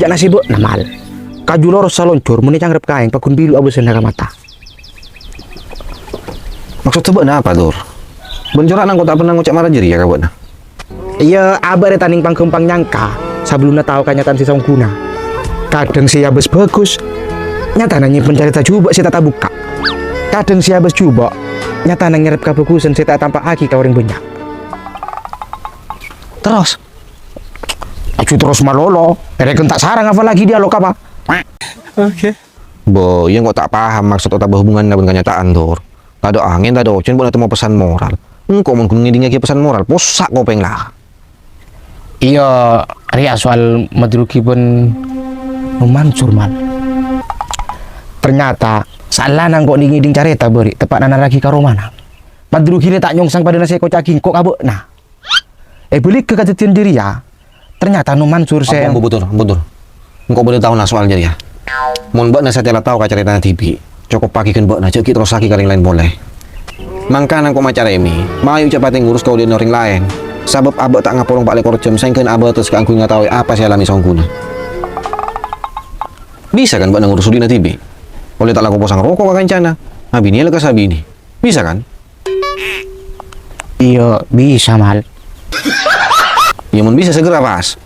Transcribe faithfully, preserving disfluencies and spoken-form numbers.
Jhâ' nasèbhâ' na, Mal. Kaju loros salonjhur, mon ècangrep kaèng, paggun bilu' abâsana ka mata. Maksodda bâ'na apa, Dur? Bân cora' nangko' ta' pernah ngoca' mara jârèya ka bâ'na? Iyâ, abâ' rè tanèng pang-ghâmpang nyangka sabellunna tao kanyata'an sè saongghuna. Kadhâng sè èabâs bhâghus, nyatana nyèmpen carèta jhubâ' sè ta' tabukka'. Kadhâng sè èabâs jhubâ', nyatana nyarep kabhâghusân sè ta' ètampa'aghi ka orèng bânnya'. Terros? Aju terros malolo, èrèken ta' sarang apalagi dialog apa? Oke. Bo, iyâ engko' ta' paham maksod otabâ hubunganna bân kanyata'an, Dur. Tadâ' angèn, tadâ' ojhân, bâ'na temmo pesan moral. Engko' mon ghun ngèdingngaghi pesan moral, possa' kopèng la. Iyâ, rèya soal Madrugi bân Om Mansur, Mal. Ternyata, saellana engko' ngèding carèta bâri' teppa'na narraghi ka romana. Madrugi rè ta' nyongsang padâna sè èkoca'aghi engko' ka bâ'na. Èbâligghâ kadhâddhiyân jârèya, ternyata Om Mansur sè Ampon, ampon, Dur, ampon, Dur. Engko' bâdâ taona soal jârèya. Mon bâ'na satèya la tao ka carètana dhibi', cokoppaghi ghân bâ'na, jhâ' ghi' terrossaghi ka orèng laèn polè. Mangkana engko' macarèmè, mayu jhâ' patè ngurus kaulâna orèng laèn. Sabâb abâ' ta' ngapolong pa' lèkor jam saèngghâna abâtes kaangghuy ngataowè apa sè èalamè saongghuna. Bisa kan bâ'na ngurus ollèna dhibi'? Ollè ta' lako posang roko' ka kancana, abinèya la ka sabinè. Bisa kan? Iyâ, bisa, Mal. Iyâ, mon bisa, segera pas.